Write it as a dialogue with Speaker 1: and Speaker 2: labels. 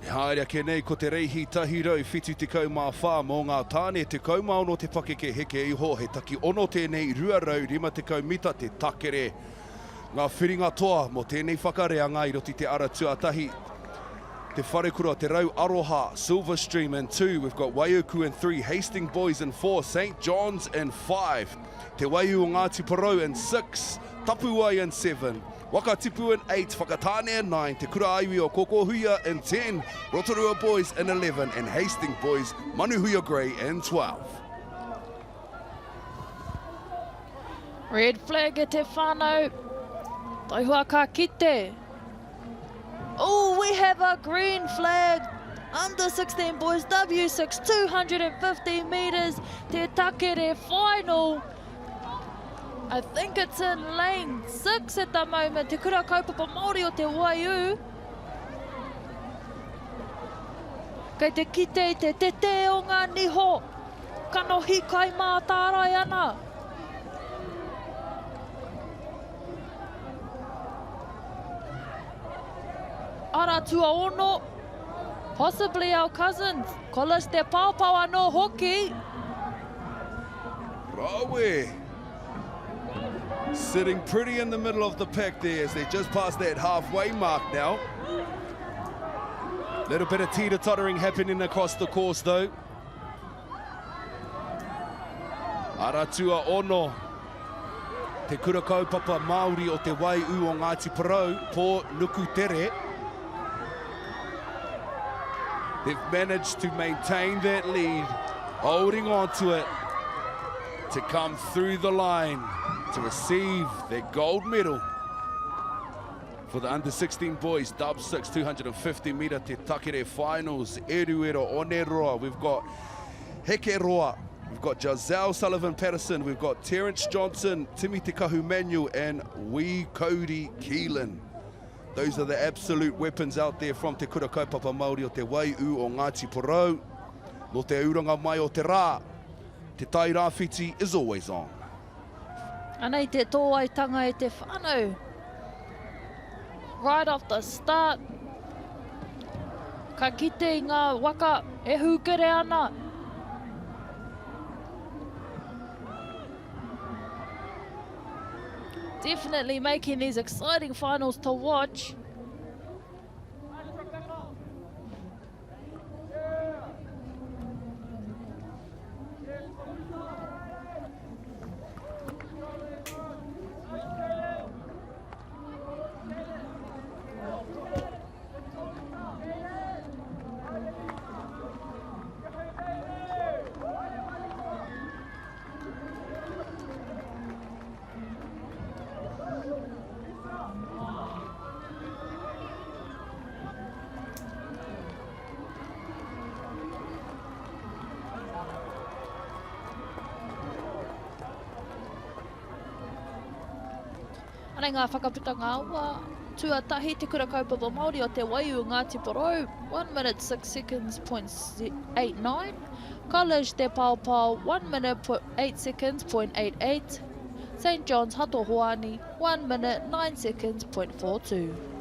Speaker 1: E haere ake nei ko te reihi 174 mō ngā tāne 16 te pakeke heke iho, he taki ono tēnei 250 mita te takere. Ngā whiringa toa mō tēnei whakareanga i roto i te ara tuatahi. Te Wharekura, Te Rau Aroha, Silverstream in 2, we've got Waiuku in 3, Hastings Boys in 4, St John's in 5, Te Waiū o Ngāti Porou in 6, Tapuwae in 7, Wakatipu in 8, Whakatāne in 9, Te Kura Aiwi o Kōkōhuia in 10, Rotorua Boys in 11 and Hastings Boys, Manuhuia Grey in 12.
Speaker 2: Red flag e te whānau. Taihoa ka kite. Oh, we have a green flag. Under 16 boys, W6, 250 metres. Te Takere final. I think it's in lane 6 at the moment. Te Kura Kaupapa Māori o Te Waiū. Kei te kite i te tete o ngā niho. Kanohi kai mātārae ana. Ara tuaono. Possibly our cousins. Collis Te Paopao anō hoki.
Speaker 1: Rawe. Sitting pretty in the middle of the pack there as they just passed that halfway mark now. Little bit of teeter-tottering happening across the course though. Aratua Ono, te kura kaupapa Māori o te Waiū o Ngāti Porou, Pō Nukutere. They've managed to maintain that lead, holding on to it to come through the line to receive their gold medal for the under 16 boys dub 6 250 meter Te Takere finals Eruera Oneroa. We've got Hekeroa, we've got Giselle Sullivan Patterson, we've got Terence Johnson, Timmy Te Kahu Manuel and Wee Cody Keelan. Those are the absolute weapons out there from Te Kura Kaupapa Māori o Te Waiū o Ngāti Porou. Nō te auranga mai o te rā, Te Tai Rāwhiti is always on.
Speaker 2: Anei te tōaitanga e te whānau. Right off the start, ka kite i ngā waka e hūkere ana. Definitely making these exciting finals to watch. Anei ngā whakaputanga wā tuatahi Te Kura Kaupapa Māori o Te Waiū Ngāti Porou, 1 minute 6 seconds point 89. College Te Paopao, 1 minute 8 seconds point 88. St John's Hato Hoani, 1 minute 9 seconds point 42.